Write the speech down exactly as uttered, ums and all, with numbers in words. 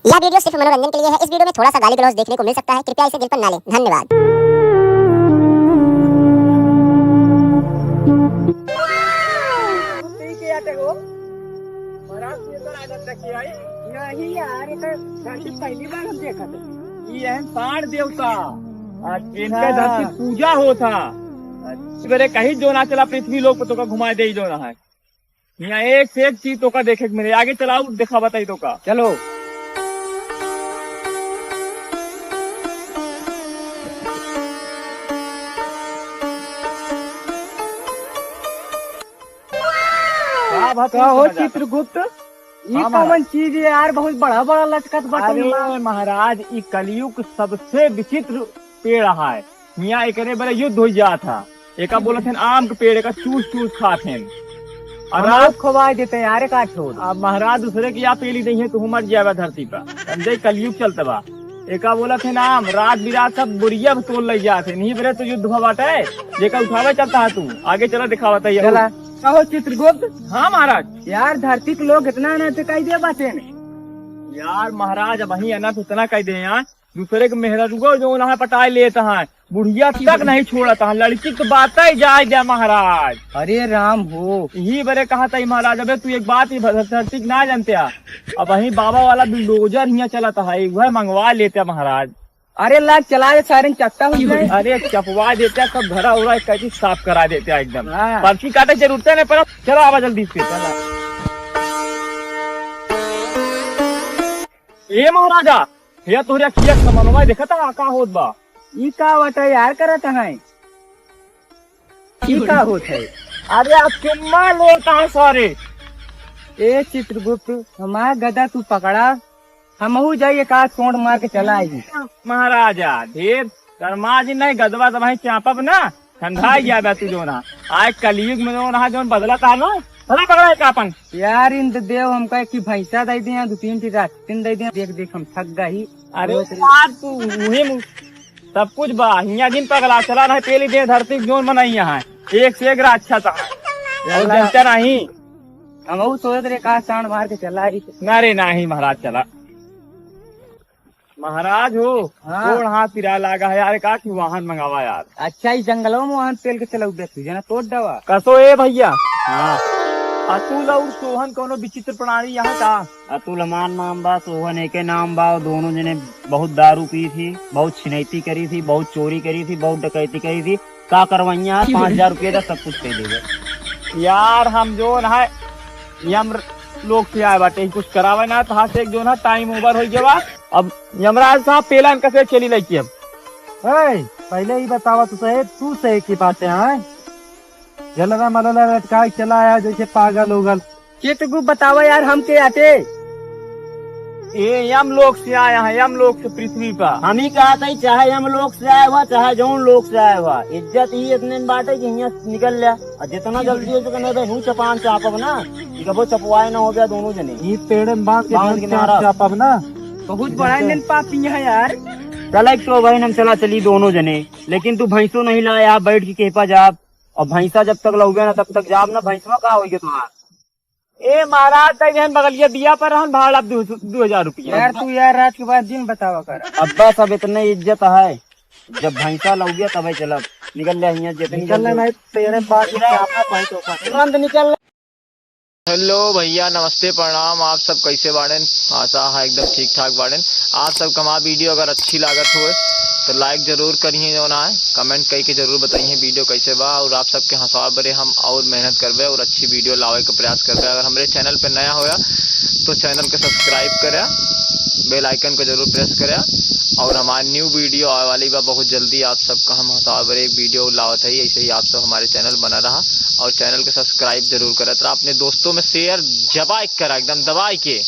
यह वीडियो सिर्फ मनोरंजन के लिए है। इस वीडियो में थोड़ा सा गाली गलौज देखने को मिल सकता है, कृपया इसे दिल पर ना लें। धन्यवाद। नहीं यार, ये तो धरती पहली बार हम देखा था। ये है सांड देवता। आ, इनके धरती पूजा होता। मेरे कहीं जो ना चला, पृथ्वी लोक पर तोका घुमाए दे जो ना है। यहाँ एक से एक चीज तोका देखे के मिले। आगे चलाओ, देखा बताई तोका। चलो। का बात कहो समझ आता? चित्रगुप्त, ई हाँ, महाराज। कवन चीज है यार, बहुत बड़ा बड़ा लटकत बाटे अरे महाराज। महाराज, ई कलयुग सबसे विचित्र पेड़ है। हियाँ एकरे बरे युद्ध हो जात है। एका बोलत हन आम के पेड़, एका चूस चूस खात हन। और हम रात लोग खवाए देते हैं यार, एका छोड़। अब महाराज दूसरे की आप पेली नहीं है, तू मर जाएगा धरती पर। समझे, कलयुग चलत बा। एका बोलत हन आम, रात बिरात सब बुढ़िया भी तोड़ ले जात है। नहीं बरे तो युद्ध हुआ बाटे, जेका उठावे चलता है तू। आगे चला, दिखावत है ये। चला। कहो चित्रगुप्त। हाँ महाराज। यार धरती के लोग इतना अनर्थ कई दे बाटे ने। यार महाराज, अब वही अनर्थ उतना कई दे यार, दूसरे के मेहररुआ जो ना है पटाए लेत है, बुढ़िया तक नहीं छोड़त है, लड़की के बात ही जाए दे महाराज। अरे राम हो। यही बरे कहा था महाराज, अबे तू एक बात ही धरती के ना जानते आ, अब वही बाबा वाला बुलडोजर हियाँ चलत है, वह मंगवा लेते महाराज। अरे लाग चला, ये सारे चट्टा हो जाए। अरे चपवा देते हैं, सब घरा उरा कैसे साफ करा देते हैं एकदम। हाँ। पर्ची काटे जरूरत नहीं पड़ा। चलो आवा जल्दी से। चला। ए महाराजा, भैया तोहरे अखिया समनवा देखा था का होत बा? ई का होत है यार, करत है? ई का होत है? अरे आप चुम्मा लेता है सारे। ए चित्रगुप्त, हमार गदा तू पकड़ा, हमहू जाइए का चोंट मार के चला आई। महाराजा, ढेर गरमा जी नहीं, गदवा दवाई चापब ना, ठंडा ही गया बा तू जो ना। आए कलयुग में जो ना, जो बदला था ना, चला पकड़ा एक आपन। यार इंद्रदेव हमका एक ही भैंसा दे दे, दो तीन ठी राखिन दे दे, देख देख हम थक गई। अरे यार तू उहे मु-, सब कुछ बा, हियाँ दिन पगला चला नहीं, पेली दे धरती जोन बनाई यहाँ, एक से एक राक्षस है। और चला। जनता नहीं। हम ऊ सोचत रहे का सांड मार के चला आई। ना रे, नाही महाराज, चला। महाराज हो, हाँ। गोड़ हाथ पिराए लागा है यार, का कि वाहन मंगावा यार। अच्छा, ई जंगलवा में वाहन पेल के चलाऊ दे तू, जना तोड़ दवा। कसो ए भैया? हाँ। अतुल और सोहन कौनो विचित्र प्राणी यहाँ का? अतुल हमार नाम बा, सोहन एके नाम बा, और दोनों जने बहुत दारू पी थी, बहुत छिनैती करी थी, बहुत चोरी करी थी, बहुत डकैती करी थी। का करवाइया है? पाँच हजार रुपये दा, सब कुछ दे देबे। यार, हम जोन है, यम लोग से आए बाटे, कुछ करावे ना, तो हाथ से एक जोन है, time over हो गया बा। अब यमराज साहब, पेला इनका से चली लइकी अब। ए, पहले ही बतावा, तू सही, तू सही की बात है, हैं? जलरा मलरा लटकाए चला आया जैसे पागल उगल। चित्रगुप्त बतावा यार, हम के आटे? ए, यम लोक से आया है, यम लोक से पृथ्वी पर। हम ही कहत है, चाहे यम लोक से आया हुआ, चाहे जौन लोक से आया हुआ, इज्जत ही इतने में बाटे कि हियाँ निकल लिया। और जितना जल्दी हो सके, नहीं तो हूँ चपान चापब ना, कि कबो चपवाए ना हो गया दोनों जने। ई पेड़ में बांध के बांध के मारब। चापब ना। बहुत बड़ा इंजन पापी है यार। चल, एक तो भाई हम चला चली दोनों जने, लेकिन तू भैंसो नहीं लाया, बैठ के केपा जाब। और भैंसा जब तक लौबे ना, तब तक जाब ना, भैंसवा का होई के तुम्हार? ए महाराज, तई जहन बगलिया दिया पर रहन भाड़ा दू, दू हजार रुपया। यार, तू यार रात के बाद दिन बतावा कर। अब बस, अब इतने इज्जत है, जब भैंसा लौगिया तबे चलब। निकल ले हियां, जितनी निकल ले, जल्दी। नहीं तेरे पास क्या भैंस होगा? तुरंत निकल। हेलो भैया, नमस्ते, प्रणाम। आप सब कैसे बाड़ेन? आशा है एकदम ठीक ठाक बाड़ेन। आप सबके हमार video अगर अच्छी लागत होए तो like जरूर करिए, जो ना है comment करके जरूर बताइए video कैसे बा। और आप सबके हंसावे बरे हम और मेहनत करबे और अच्छी video लावे के प्रयास करबे। अगर हमरे channel पे नया होया तो channel के subscribe करा, bell icon को जरूर press करा। और हमार new video आवे वाली बा बहुत जल्दी, आप सबका हम हंसावे बरे एक video लावत है, ऐसे ही आप सब हमारे channel बना रहा और channel के subscribe जरूर करा। तो अपने दोस्तों में share जबाई करा, एकदम दबाई के।